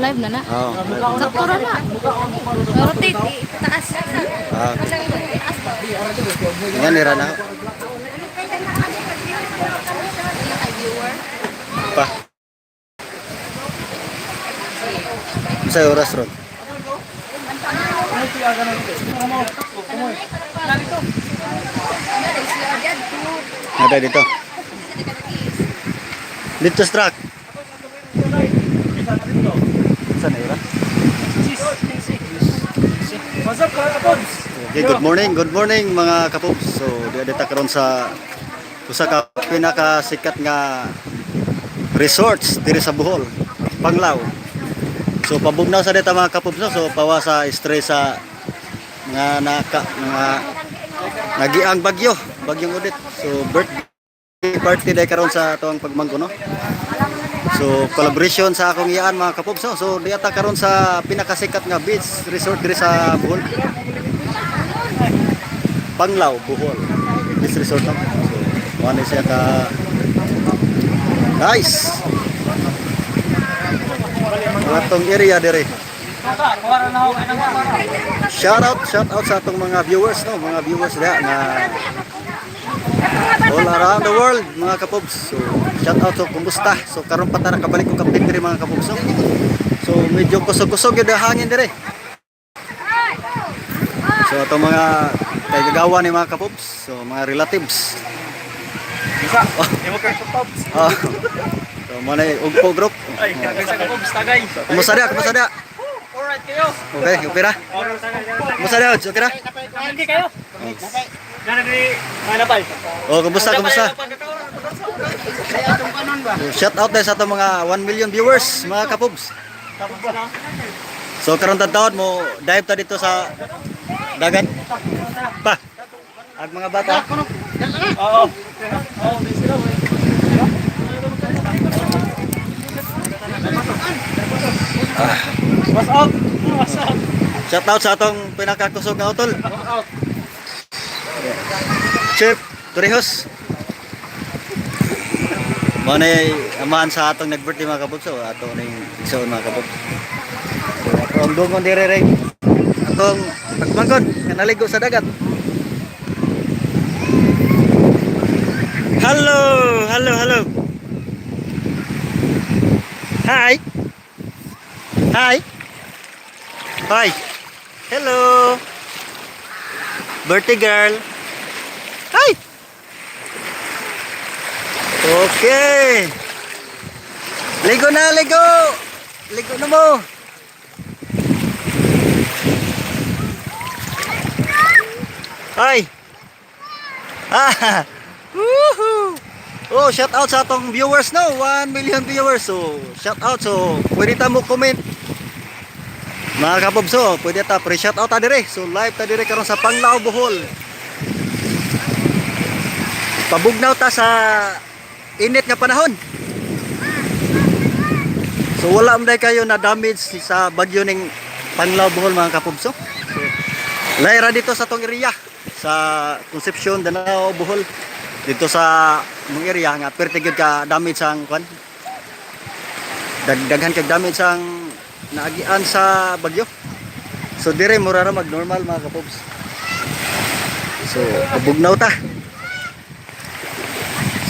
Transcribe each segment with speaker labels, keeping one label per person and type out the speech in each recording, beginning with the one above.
Speaker 1: Live na na.
Speaker 2: Oo.
Speaker 1: Sakto ra na. Rotate, itaas.
Speaker 2: Ah,
Speaker 1: Itaas ba?
Speaker 2: Nga nira na ako.
Speaker 1: Kay viewer.
Speaker 2: Pa. Sa oras ron. Nada dito. Dito sa truck. Saan na ira?
Speaker 3: What's up, Kapobs?
Speaker 2: Okay, good morning mga kapobs. So, di dita karon sa usa ka pinakasikat nga resorts diri sa Bohol, Panglao. So, pabugnaw sa dita mga kapobs, no? So, pawa sa stress sa nga naka nga nagiang bagyo, bagyong Odette. So, birthday party day karon sa atoang pagmangko, no? So, collaboration sa akong iyaan mga kapobs, no? So, di ata karon sa pinakasikat nga beach resort diri sa Bohol. Panglao, Bohol. This resort no? So, ano siya ka nice. Ang atong area dire. Shout out sa atong mga viewers, no, mga viewers diha na all around the world mga kapobs. So, shout out, so kumusta? So karon pa ta nakabalik og update diri mga kapobs, no? So medyo kusog-kusog gyud ang hangin dire. So atong mga kagagawa ni mga kapobs, so mga relatives.
Speaker 3: Isa, imo kay Kapobs.
Speaker 2: Ah. So mo na ugpo group.
Speaker 3: Ay, kagay sa Kapobs, tagay.
Speaker 2: Kumusta dia? Kumusta dia?
Speaker 3: Alright kayo.
Speaker 2: Okay, okay ra?
Speaker 3: Alright, tagay.
Speaker 2: Kumusta dia? Hodge? Okay ra?
Speaker 3: Okay kayo. Gana diri, manapay.
Speaker 2: Oh, kumusta? Kumusta? So, shout out dahil sa atong mga 1 million viewers, mga kapobs. So karon taon mo dive ta dito sa dagat. Pa. Ag mga bata.
Speaker 3: Oo. Oo, di sila. What's up? What's up?
Speaker 2: Shout out sa atong pinakakusog nga utol.
Speaker 3: What's up?
Speaker 2: Chef Torrijos. Mo na amahan sa atong nag-birthday mga kapobs. So ato ning igsoon mga kapobs. So ato ang dungon dire rin. Atong pagmangkon nga naligo sa dagat. Hello, hello, hello. Hi. Hi. Hi. Hello. Birthday girl. Hi. Okay. Ligo na, ligo. Ligo na mo. Hi. Ah. Woohoo. Oh, shout out sa atong viewers no, 1 million viewers. So, shout out. So, pwede ta mo comment. Mga kapobso, pwede ta pre shout out ta dire. So, live ta dire karon sa Panglao, Bohol. Pabugnaw ta sa init nga panahon. So wala man day kayo na damage sa bagyo ning Panglao Bohol mga kapubso. So, layra dito sa tong area sa Concepcion, Danao, Bohol. Dito sa mong area nga perti gyud ka damage ang kwan. Dagdaghan kag damage ang naagian sa bagyo. So dire mura ra mag normal mga kapubs. So pabugnaw ta.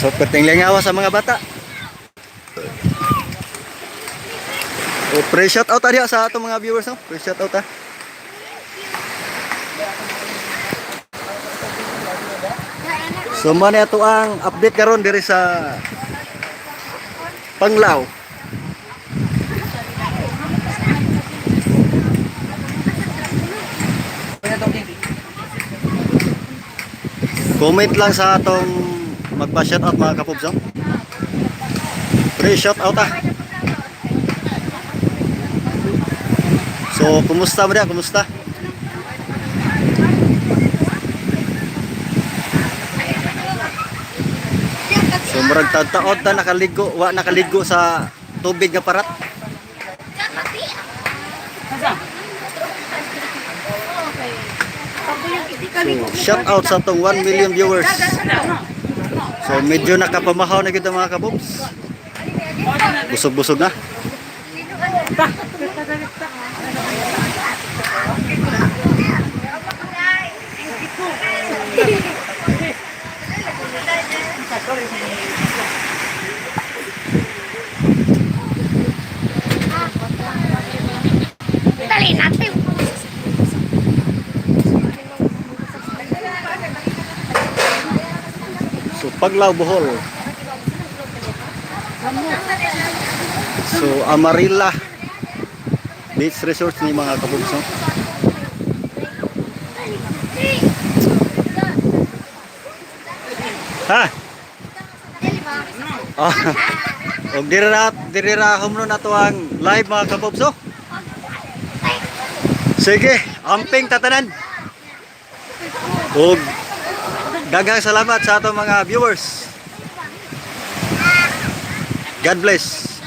Speaker 2: So, perting lingawa sa mga bata. O, pre shout out diha sa atong mga viewers no. Pre shout out ah. So man ato ang update karon diri sa Panglao. Comment lang sa atong magpa-shout out mga kapobs. No? Pre shout out ah. So, kumusta mo diha? Kumusta? So, murag taod ta nakaligo, wa nakaligo sa tubig nga parat. So, shout out sa atong 1 million viewers. So, medyo nakapamahaw na kita mga kabobs. Busog-busog na.
Speaker 1: Dali natin.
Speaker 2: So Panglao, Bohol. So Amarilla Beach Resort ni, mga kabugso. Ha? Ah. Og diri ra humno na to ang live, mga kabugso. Sige, amping tatanan. Og daghang salamat sa atong mga viewers. God bless.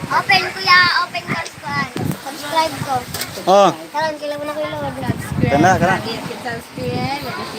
Speaker 1: Open, kuya, open ko squad. Subscribe ko.
Speaker 2: Oh,
Speaker 1: Karon kailangan na ko ilawad.
Speaker 2: kana kana.
Speaker 1: Subscribe.